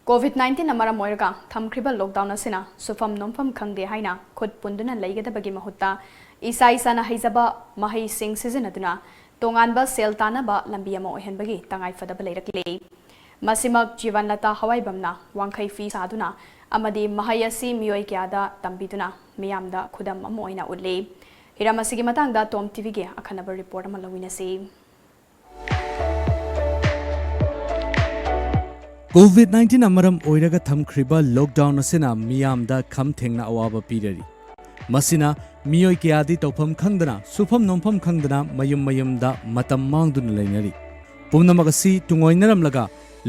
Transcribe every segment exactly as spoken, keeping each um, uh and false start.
COVID ꯅꯥꯏꯟꯇꯤꯟꯅ ꯃꯔꯝ ꯑꯣꯏꯔꯒ ꯊꯝꯈ꯭ꯔꯤꯕ ꯂꯣꯛꯗꯥꯎꯟ ꯑꯁꯤꯅ ꯁꯨꯐꯝ ꯅꯣꯝꯐꯝ ꯈꯪꯗꯦ ꯍꯥꯏꯅ ꯈꯨꯠ ꯄꯨꯟꯗꯨꯅ ꯂꯩꯒꯗꯕꯒꯤ ꯃꯍꯨꯠꯇ ꯏꯁꯥ ꯏꯁꯥꯅ ꯍꯩꯖꯕ ꯃꯍꯩꯁꯤꯡ ꯁꯤꯖꯤꯟꯅꯗꯨꯅ ꯇꯣꯉꯥꯟꯕ ꯁꯦꯜ ꯇꯥꯟꯅꯕ ꯂꯝꯕꯤ ꯑꯃ ꯑꯣꯏꯍꯟꯕꯒꯤ ꯇꯉꯥꯏꯐꯗꯕ ꯂꯩꯔꯛꯂꯤ꯫ ꯃꯁꯤꯃꯛ ꯖꯤꯕꯟꯂꯇꯥ ꯍꯋꯥꯏꯕꯝꯅ ꯋꯥꯡꯈꯩ ꯐꯤ ꯁꯥꯗꯨꯅ ꯑꯃꯗꯤ ꯃꯍꯩ ꯑꯁꯤ ꯃꯤꯑꯣꯏ ꯀꯌꯥꯗ ꯇꯝꯕꯤꯗꯨꯅ ꯃꯤꯌꯥꯝꯗ ꯈꯨꯗꯝ ꯑꯃ ꯑꯣꯏꯅ ꯎꯠꯂꯤ꯫ ꯍꯤꯔꯝ ꯑꯁꯤꯒꯤ ꯃꯇꯥꯡꯗ ꯇꯣꯝ ꯇꯤꯚꯤꯒꯤ ꯑꯈꯟꯅꯕ ꯔꯤꯄꯣꯔꯠ ꯑꯃ ꯂꯧꯃꯤꯟꯅꯁꯤ꯫ ꯀꯣꯚꯤꯗ ꯅꯥꯏꯟꯇꯤꯟꯅ ꯃꯔꯝ ꯑꯣꯏꯔꯒ ꯊꯝꯈ꯭ꯔꯤꯕ ꯂꯣꯛꯗꯥꯎꯟ ꯑꯁꯤꯅ ꯃꯤꯌꯥꯝꯗ ꯈꯝ ꯊꯦꯡꯅ ꯑꯋꯥꯕ ꯄꯤꯔꯔꯤ꯫ ꯃꯁꯤꯅ ꯃꯤꯑꯣꯏ ꯀꯌꯥꯗꯤ ꯇꯧꯐꯝ ꯈꯪꯗꯅ, ꯁꯨꯐꯝ ꯅꯣꯝꯐꯝ ꯈꯪꯗꯅ ꯃꯌꯨꯝ ꯃꯌꯨꯝꯗ ꯃꯇꯝ ꯃꯥꯡꯗꯨꯅ ꯂꯩꯅꯔꯤ꯫ ꯄꯨꯝꯅꯃꯛ ꯑꯁꯤ ꯇꯨꯡꯑꯣꯏꯅꯔꯝꯂꯒ,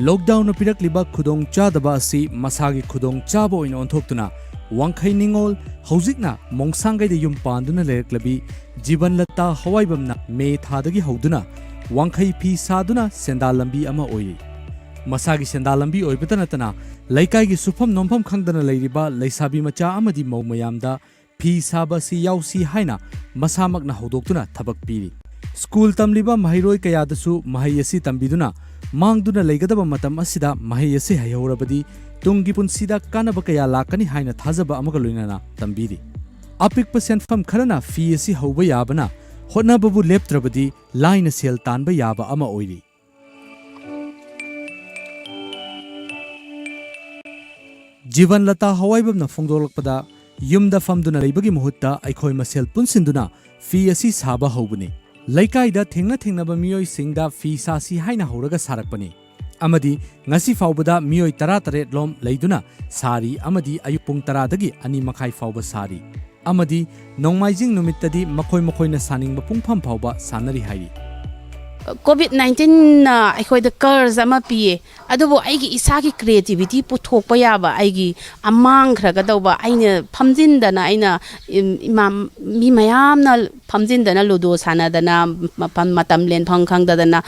ꯂꯣꯛꯗꯥꯎꯟꯅ ꯄꯤꯔꯛꯂꯤꯕ ꯈꯨꯗꯣꯡꯆꯥꯗꯕ ꯑꯁꯤ ꯃꯁꯥꯒꯤ ꯈꯨꯗꯣꯡꯆꯥꯕ ꯑꯣꯏꯅ ꯑꯣꯟꯊꯣꯛꯇꯨꯅ, ꯋꯥꯡꯈꯩ ꯅꯤꯉꯣꯜ ꯍꯧꯖꯤꯛꯅ ꯃꯣꯡꯁꯥꯡꯒꯩꯗ ꯌꯨꯝ ꯄꯥꯟꯗꯨꯅ ꯂꯩꯔꯛꯂꯕꯤ ꯖꯤꯕꯟꯂꯇꯥ ꯍꯋꯥꯏꯕꯝꯅ ꯃꯦ ꯊꯥꯗꯒꯤ ꯍꯧꯗꯨꯅ ꯋꯥꯡꯈꯩ ꯐꯤ ꯁꯥꯗꯨꯅ ꯁꯦꯟꯗꯥꯜ ꯂꯝꯕꯤ ꯑꯃ ꯑꯣꯏꯔꯤ꯫ ꯃꯁꯥꯒꯤ ꯁꯦꯟꯗꯥꯜ ꯂꯝꯕꯤ ꯑꯣꯏꯕꯇ ꯅꯠꯇꯅ, ꯂꯩꯀꯥꯏꯒꯤ ꯁꯨꯐꯝ ꯅꯣꯝꯐꯝ ꯈꯪꯗꯅ ꯂꯩꯔꯤꯕ ꯂꯩꯁꯥꯕꯤ ꯃꯆꯥ ꯑꯃꯗꯤ ꯃꯧ ꯃꯌꯥꯝꯗ ꯐꯤ ꯁꯥꯕ ꯑꯁꯤ ꯌꯥꯎꯁꯤ ꯍꯥꯏꯅ ꯃꯁꯥꯃꯛꯅ ꯍꯧꯗꯣꯛꯇꯨꯅ ꯊꯕꯛ ꯄꯤꯔꯤ꯫ ꯁ꯭ꯀꯨꯜ ꯇꯝꯂꯤꯕ ꯃꯍꯩꯔꯣꯏ ꯀꯌꯥꯗꯁꯨ ꯃꯍꯩ ꯑꯁꯤ ꯇꯝꯕꯤꯗꯨꯅ, ꯃꯥꯡꯗꯨꯅ ꯂꯩꯒꯗꯕ ꯃꯇꯝ ꯑꯁꯤꯗ ꯃꯍꯩ ꯑꯁꯤ ꯍꯩꯍꯧꯔꯕꯗꯤ ꯇꯨꯡꯒꯤ ꯄꯨꯟꯁꯤꯗ ꯀꯥꯟꯅꯕ ꯀꯌꯥ ꯂꯥꯛꯀꯅꯤ ꯍꯥꯏꯅ ꯊꯥꯖꯕ ꯑꯃꯒ ꯂꯣꯏꯅꯅ ꯇꯝꯕꯤꯔꯤ꯫ ꯑꯄꯤꯛꯄ ꯁꯦꯟꯐꯝ ꯈꯔꯅ ꯐꯤ ꯑꯁꯤ ꯍꯧꯕ ꯌꯥꯕꯅ, ꯍꯣꯠꯅꯕꯕꯨ ꯂꯦꯞꯇ꯭ꯔꯕꯗꯤ ꯂꯥꯏꯅ ꯁꯦꯜ ꯇꯥꯟꯕ ꯌꯥꯕ ꯑꯃ ꯑꯣꯏꯔꯤ꯫ ꯖꯤꯕꯟꯂꯇꯥ ꯍꯋꯥꯏꯕꯝꯅ ꯐꯣꯡꯗꯣꯛꯂꯛꯄꯗ, ꯌꯨꯝꯗ ꯐꯝꯗꯨꯅ ꯂꯩꯕꯒꯤ ꯃꯍꯨꯠꯇ ꯑꯩꯈꯣꯏ ꯃꯁꯦꯜ ꯄꯨꯟꯁꯤꯟꯗꯨꯅ ꯐꯤ ꯑꯁꯤ ꯁꯥꯕ ꯍꯧꯕꯅꯤ꯫ ꯂꯩꯀꯥꯏꯗ ꯊꯦꯡꯅ ꯊꯦꯡꯅꯕ ꯃꯤꯑꯣꯏꯁꯤꯡꯗ ꯐꯤ ꯁꯥꯁꯤ ꯍꯥꯏꯅ ꯍꯧꯔꯒ ꯁꯥꯔꯛꯄꯅꯤ꯫ ꯑꯃꯗꯤ ꯉꯁꯤ ꯐꯥꯎꯕꯗ ꯃꯤꯑꯣꯏ ꯇꯔꯥ ꯇꯔꯦꯠ ꯂꯣꯝ ꯂꯩꯗꯨꯅ ꯁꯥꯔꯤ ꯑꯃꯗꯤ ꯑꯌꯨꯛ ꯄꯨꯡ ꯇꯔꯥꯗꯒꯤ ꯑꯅꯤ ꯃꯈꯥꯏ ꯐꯥꯎꯕ ꯁꯥꯔꯤ꯫ ꯑꯃꯗꯤ ꯅꯣꯡꯃꯥꯏꯖꯤꯡ ꯅꯨꯃꯤꯠꯇꯗꯤ ꯃꯈꯣꯏ ꯃꯈꯣꯏꯅ ꯁꯥꯅꯤꯡꯕ ꯄꯨꯡꯐꯝ ꯐꯥꯎꯕ ꯁꯥꯟꯅꯔꯤ ꯍꯥꯏꯔꯤ꯫ ꯀꯣꯚꯤꯗ ꯅꯥꯏꯟꯇꯤꯟꯅ ꯑꯩꯈꯣꯏꯗ ꯀꯔꯖ ꯑꯃ ꯄꯤꯌꯦ, ꯑꯗꯨꯕꯨ ꯑꯩꯒꯤ ꯏꯁꯥꯒꯤ ꯀ꯭ꯔꯤꯌꯦꯇꯤꯚꯤꯇꯤ ꯄꯨꯊꯣꯛꯄ ꯌꯥꯕ, ꯑꯩꯒꯤ ꯑꯃꯥꯡꯈ꯭ꯔꯒꯗꯧꯕ, ꯑꯩꯅ ꯐꯝꯖꯤꯟꯗꯅ, ꯑꯩꯅ ꯏꯝ- ꯏꯃꯥ ꯃꯤ ꯃꯌꯥꯝꯅ ꯐꯝꯖꯤꯟꯗꯅ ꯂꯨꯗꯣ ꯁꯥꯟꯅꯗꯅ, ꯃꯐꯝ ꯃꯇꯝ ꯂꯦꯟꯐꯝ ꯈꯪꯗꯗꯅ,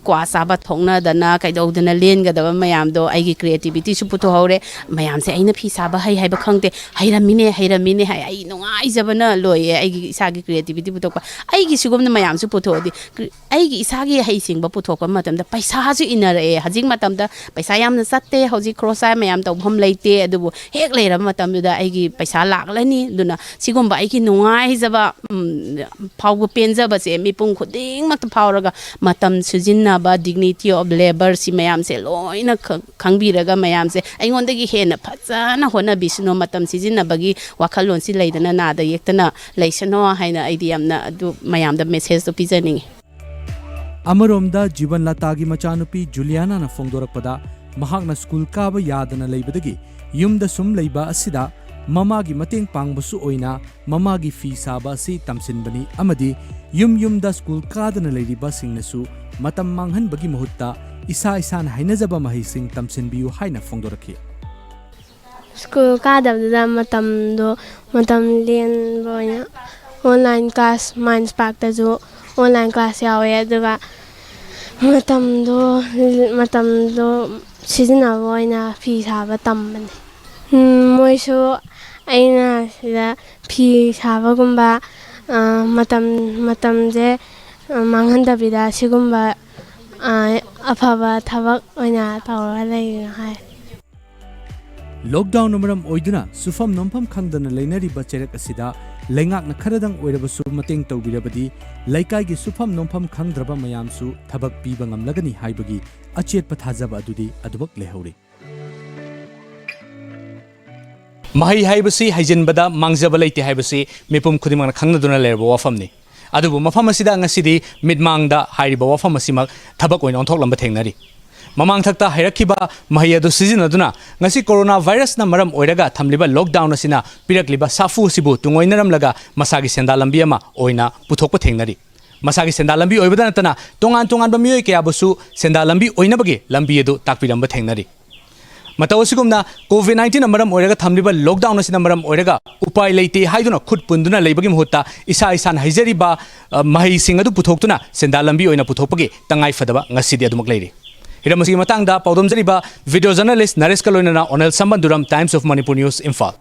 ꯀ꯭ꯋꯥ ꯆꯥꯕ ꯊꯣꯛꯅꯗꯅ ꯀꯩꯗꯧꯗꯅ ꯂꯦꯟꯒꯗꯕ ꯃꯌꯥꯝꯗꯣ ꯑꯩꯒꯤ ꯀ꯭ꯔꯤꯌꯦꯇꯤꯚꯤꯇꯤꯁꯨ ꯄꯨꯊꯣꯛꯍꯧꯔꯦ꯫ ꯃꯌꯥꯝꯁꯦ ꯑꯩꯅ ꯐꯤ ꯁꯥꯕ ꯍꯩ ꯍꯥꯏꯕ ꯈꯪꯗꯦ, ꯍꯩꯔꯝꯃꯤꯅꯦ, ꯍꯩꯔꯝꯃꯤꯅꯦ ꯍꯥꯏ꯫ ꯑꯩ ꯅꯨꯡꯉꯥꯏꯖꯕꯅ ꯂꯣꯏꯌꯦ ꯑꯩꯒꯤ ꯏꯁꯥꯒꯤ ꯀ꯭ꯔꯤꯌꯦꯇꯤꯚꯤꯇꯤ ꯄꯨꯊꯣꯛꯄ꯫ ꯑꯩꯒꯤ ꯁꯤꯒꯨꯝꯅ ꯃꯌꯥꯝꯁꯨ ꯄꯨꯊꯣꯛꯑꯗꯤ, ꯀ꯭ꯔꯤ- ꯑꯩꯒꯤ ꯏꯁꯥꯒꯤ ꯍꯩꯁꯤꯡꯕ ꯄꯨꯊꯣꯛꯄ ꯃꯇꯝꯗ ꯄꯩꯁꯥꯁꯨ ꯏꯟꯅꯔꯛꯑꯦ꯫ ꯍꯧꯖꯤꯛ ꯃꯇꯝꯗ ꯄꯩꯁꯥ ꯌꯥꯝꯅ ꯆꯠꯇꯦ ꯍꯧꯖꯤꯛ, ꯈꯣꯔꯣꯁꯥꯏ ꯃꯌꯥꯝ ꯇꯧꯐꯝ ꯂꯩꯇꯦ, ꯑꯗꯨꯕꯨ ꯍꯦꯛ ꯂꯩꯔꯕ ꯃꯇꯝꯗꯨꯗ ꯑꯩꯒꯤ ꯄꯩꯁꯥ ꯂꯥꯛꯂꯅꯤ꯫ ꯑꯗꯨꯅ ꯁꯤꯒꯨꯝꯕ ꯑꯩꯒꯤ ꯅꯨꯡꯉꯥꯏꯖꯕ, ꯎꯝ, ꯐꯥꯎꯕ ꯄꯦꯟꯖꯕꯁꯦ ꯃꯤꯄꯨꯝ ꯈꯨꯗꯤꯡꯃꯛꯇ ꯐꯥꯎꯔꯒ, ꯃꯇꯝ ꯁꯤꯖꯤꯟꯅꯕ, dignity of labour, ꯁꯤ ꯃꯌꯥꯝꯁꯦ ꯂꯣꯏꯅ ꯈ-, ꯈꯪꯕꯤꯔꯒ, ꯃꯌꯥꯝꯁꯦ ꯑꯩꯉꯣꯟꯗꯒꯤ ꯍꯦꯟꯅ ꯐꯖꯅ ꯍꯣꯠꯅꯕꯤꯁꯅꯨ, ꯃꯇꯝ ꯁꯤꯖꯤꯟꯅꯕꯒꯤ ꯋꯥꯈꯜꯂꯣꯟꯁꯤ ꯂꯩꯗꯅ ꯅꯥꯗ ꯌꯦꯛꯇꯅ ꯂꯩꯁꯅꯣ ꯍꯥꯏꯅ ꯑꯩꯗꯤ ꯌꯥꯝꯅ ꯑꯗꯨ ꯃꯌꯥꯝꯗ ꯃꯦꯁꯦꯖꯇꯣ ꯄꯤꯖꯅꯤꯡꯉꯤ꯫ ꯑꯃꯔꯣꯝꯗ ꯖꯤꯕꯟ ꯂꯇꯥꯒꯤ ꯃꯆꯥꯅꯨꯄꯤ ꯖꯨꯂꯤꯌꯥꯅꯥꯅ ꯐꯣꯡꯗꯣꯔꯛꯄꯗ, ꯃꯍꯥꯛꯅ ꯁ꯭ꯀꯨꯜ ꯀꯥꯕ ꯌꯥꯗꯅ ꯂꯩꯕꯗꯒꯤ ꯌꯨꯝꯗ ꯁꯨꯝ ꯂꯩꯕ ꯑꯁꯤꯗ ꯃꯃꯥꯒꯤ ꯃꯇꯦꯡ ꯄꯥꯡꯕꯁꯨ ꯑꯣꯏꯅ ꯃꯃꯥꯒꯤ ꯐꯤ ꯁꯥꯕ ꯑꯁꯤ ꯇꯝꯁꯤꯟꯕꯅꯤ ꯑꯃꯗꯤ ꯌꯨꯝ ꯌꯨꯝꯗ ꯁ꯭ꯀꯨꯜ ꯀꯥꯗꯅ ꯂꯩꯔꯤꯕꯁꯤꯡꯅꯁꯨ ꯃꯇꯝ ꯃꯥꯡꯍꯟꯕꯒꯤ ꯃꯍꯨꯠꯇ ꯏꯁꯥ ꯏꯁꯥꯅ ꯍꯩꯅꯖꯕ ꯃꯍꯩꯁꯤꯡ ꯇꯝꯁꯤꯟꯕꯤꯌꯨ ꯍꯥꯏꯅ ꯐꯣꯡꯗꯣꯔꯛꯈꯤ꯫ ꯁ꯭ꯀꯨꯜ ꯀꯥꯗꯕꯗꯨꯗ ꯃꯇꯝꯗꯣ, ꯃꯇꯝ ꯂꯦꯟꯕ ꯑꯣꯏꯅ online class, Minds Parkꯇꯁꯨ online class ꯌꯥꯎꯋꯦ꯫ ꯑꯗꯨꯒ ꯃꯇꯝꯗꯣ, ꯃꯇꯝꯗꯣ ꯁꯤꯖꯤꯟꯅꯕ ꯑꯣꯏꯅ ꯐꯤ ꯁꯥꯕ ꯇꯝꯕꯅꯦ꯫ ꯎꯝ, ꯃꯣꯏꯁꯨ ꯑꯩꯅ ꯁꯤꯗ ꯐꯤ ꯁꯥꯕꯒꯨꯝꯕ, ꯑ, ꯃꯇꯝ, ꯃꯇꯝꯁꯦ, ꯑ, ꯃꯥꯡꯍꯟꯗꯕꯤꯗ ꯁꯤꯒꯨꯝꯕ, ꯑ, ꯑꯐꯕ ꯊꯕꯛ ꯑꯣꯏꯅ ꯇꯧꯔꯒ ꯂꯩꯌꯨ ꯍꯥꯏ꯫ ꯂꯣꯛꯗꯥꯎꯟꯅ ꯃꯔꯝ ꯑꯣꯏꯗꯨꯅ ꯁꯨꯐꯝ ꯅꯣꯝꯐꯝ ꯈꯪꯗꯅ ꯂꯩꯅꯔꯤꯕ ꯆꯩꯔꯛ ꯑꯁꯤꯗ ꯂꯩꯉꯥꯛꯅ ꯈꯔꯗꯪ ꯑꯣꯏꯔꯕꯁꯨ ꯃꯇꯦꯡ ꯇꯧꯕꯤꯔꯕꯗꯤ ꯂꯩꯀꯥꯏꯒꯤ ꯁꯨꯐꯝ ꯅꯣꯝꯐꯝ ꯈꯪꯗ꯭ꯔꯕ ꯃꯌꯥꯝꯁꯨ ꯊꯕꯛ ꯄꯤꯕ ꯉꯝꯂꯒꯅꯤ ꯍꯥꯏꯕꯒꯤ ꯑꯆꯦꯠꯄ ꯊꯥꯖꯕ ꯑꯗꯨꯗꯤ ꯑꯗꯨꯃꯛ ꯂꯩꯍꯧꯔꯤ꯫ ꯃꯍꯩ ꯍꯥꯏꯕꯁꯤ ꯍꯩꯖꯤꯟꯕꯗ ꯃꯥꯡꯖꯕ ꯂꯩꯇꯦ ꯍꯥꯏꯕꯁꯤ ꯃꯤꯄꯨꯝ ꯈꯨꯗꯤꯡꯃꯛꯅ ꯈꯪꯅꯗꯨꯅ ꯂꯩꯔꯕ ꯋꯥꯐꯝꯅꯤ꯫ ꯑꯗꯨꯕꯨ ꯃꯐꯝ ꯑꯁꯤꯗ ꯉꯁꯤꯗꯤ ꯃꯤꯠꯃꯥꯡꯗ ꯍꯥꯏꯔꯤꯕ ꯋꯥꯐꯝ ꯑꯁꯤꯃꯛ ꯊꯕꯛ ꯑꯣꯏꯅ ꯑꯣꯟꯊꯣꯛꯂꯝꯕ ꯊꯦꯡꯅꯔꯤ꯫ ꯃꯃꯥꯡꯊꯛꯇ ꯍꯩꯔꯛꯈꯤꯕ ꯃꯍꯩ ꯑꯗꯨ ꯁꯤꯖꯤꯟꯅꯗꯨꯅ ꯉꯁꯤ ꯀꯣꯔꯣꯅꯥ ꯚꯥꯏꯔꯁꯅ ꯃꯔꯝ ꯑꯣꯏꯔꯒ ꯊꯝꯂꯤꯕ ꯂꯣꯛꯗꯥꯎꯟ ꯑꯁꯤꯅ ꯄꯤꯔꯛꯂꯤꯕ ꯁꯥꯐꯨ ꯑꯁꯤꯕꯨ ꯇꯨꯡꯑꯣꯏꯅꯔꯝꯂꯒ ꯃꯁꯥꯒꯤ ꯁꯦꯟꯗꯥꯟ ꯂꯝꯕꯤ ꯑꯃ ꯑꯣꯏꯅ ꯄꯨꯊꯣꯛꯄ ꯊꯦꯡꯅꯔꯤ꯫ ꯃꯁꯥꯒꯤ ꯁꯦꯟꯗꯥꯟ ꯂꯝꯕꯤ ꯑꯣꯏꯕꯗ ꯅꯠꯇꯅ ꯇꯣꯉꯥꯟ ꯇꯣꯉꯥꯟꯕ ꯃꯤꯑꯣꯏ ꯀꯌꯥꯕꯨꯁꯨ ꯁꯦꯟꯗꯥꯟ ꯂꯝꯕꯤ ꯑꯣꯏꯅꯕꯒꯤ ꯂꯝꯕꯤ ꯑꯗꯨ ꯇꯥꯛꯄꯤꯔꯝꯕ ꯊꯦꯡꯅꯔꯤ꯫ ꯃꯇꯧ ꯑꯁꯤꯒꯨꯝꯅ ꯀꯣꯚꯤꯗ ꯅꯥꯏꯟꯇꯤꯟꯅ ꯃꯔꯝ ꯑꯣꯏꯔꯒ ꯊꯝꯂꯤꯕ ꯂꯣꯛꯗꯥꯎꯟ ꯑꯁꯤꯅ ꯃꯔꯝ ꯑꯣꯏꯔꯒ ꯎꯄꯥꯏ ꯂꯩꯇꯦ ꯍꯥꯏꯗꯨꯅ ꯈꯨꯠ ꯄꯨꯟꯗꯨꯅ ꯂꯩꯕꯒꯤ ꯃꯍꯨꯠꯇ ꯏꯁꯥ ꯏꯁꯥꯅ ꯍꯩꯖꯔꯤꯕ, ꯑ, ꯃꯍꯩꯁꯤꯡ ꯑꯗꯨ ꯄꯨꯊꯣꯛꯇꯨꯅ ꯁꯦꯟꯗꯥꯟ ꯂꯝꯕꯤ ꯑꯣꯏꯅ ꯄꯨꯊꯣꯛꯄꯒꯤ ꯇꯉꯥꯏ ꯐꯗꯕ ꯉꯁꯤꯗꯤ ꯑꯗꯨꯃꯛ ꯂꯩꯔꯤ꯫ ꯍꯤꯔꯝ ꯑꯁꯤꯒꯤ ꯃꯇꯥꯡꯗ ꯄꯥꯎꯗꯝꯖꯔꯤꯕ ꯚꯤꯗꯤꯑꯣ ꯖꯔꯅꯦꯂꯤꯁ ꯅꯔꯦꯁꯀ ꯂꯣꯏꯅꯅ ꯑꯣꯅꯦꯜ ꯁꯝꯕꯟꯗꯨꯔꯝ, Times of Manipur News, Imphal.